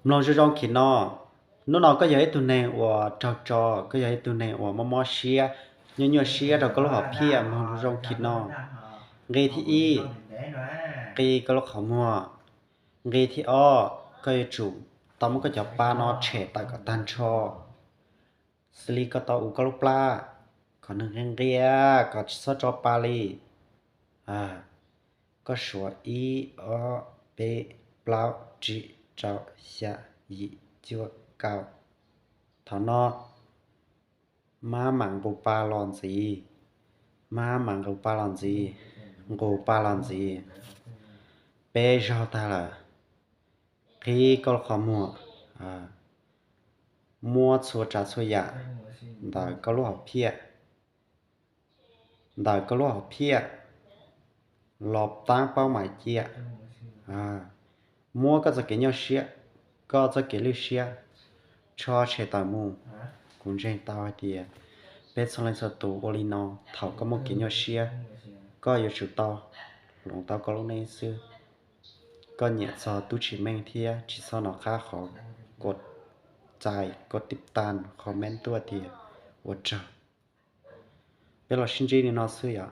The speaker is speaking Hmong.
Mloog zoo zoo khim no. Hnub no koj yog ib tug neeg uas raug tso, koj yog ib tug neeg uas mob mob siab, nyuaj nyuaj siab rau koj lub hom phiaj, mloog zoo zoo khim no. Nqi thib ib, nqi koj lub qhov muag. Nqi thib ob, koj yuav tsum tau muab koj cov pa no tshem tawm kom tag nrho, xws li koj tau ua koj lub plab, kom nws nqia nqia, kom tsis txhob tso pa li. Koj suav ib, ob, peb, plaub, tsib, rau, xya, yim, cuaj, kaum. Thaum no mab mam nqus pa los ntxiv, mab mam nqus pa los ntxiv, nqus pa los ntxiv. Peb zaug tag lawm, qhib koj lub qhov muag, muab txhua tsav txhua yam ntawm koj lub hom phiaj, ntawm koj lub hom phiaj los taab paub mais cia. Muab koj txoj kev nyuaj siab, koj txoj kev lwj siab, tso tshem tawm mus. Kuv ntseeg tau hais tias peb txhua leej txhua tus ua li no, thaum koj muaj kev nyuaj siab, koj yuav tsum tau hloov tau koj lub neej xwb. Koj nyiam txog tub tsis meej thiab tsis txhob nov qab qhov kos txais, kos tib tas, comment tuaj tias ua tsaug. Peb los sib ntsib li no xwb yom.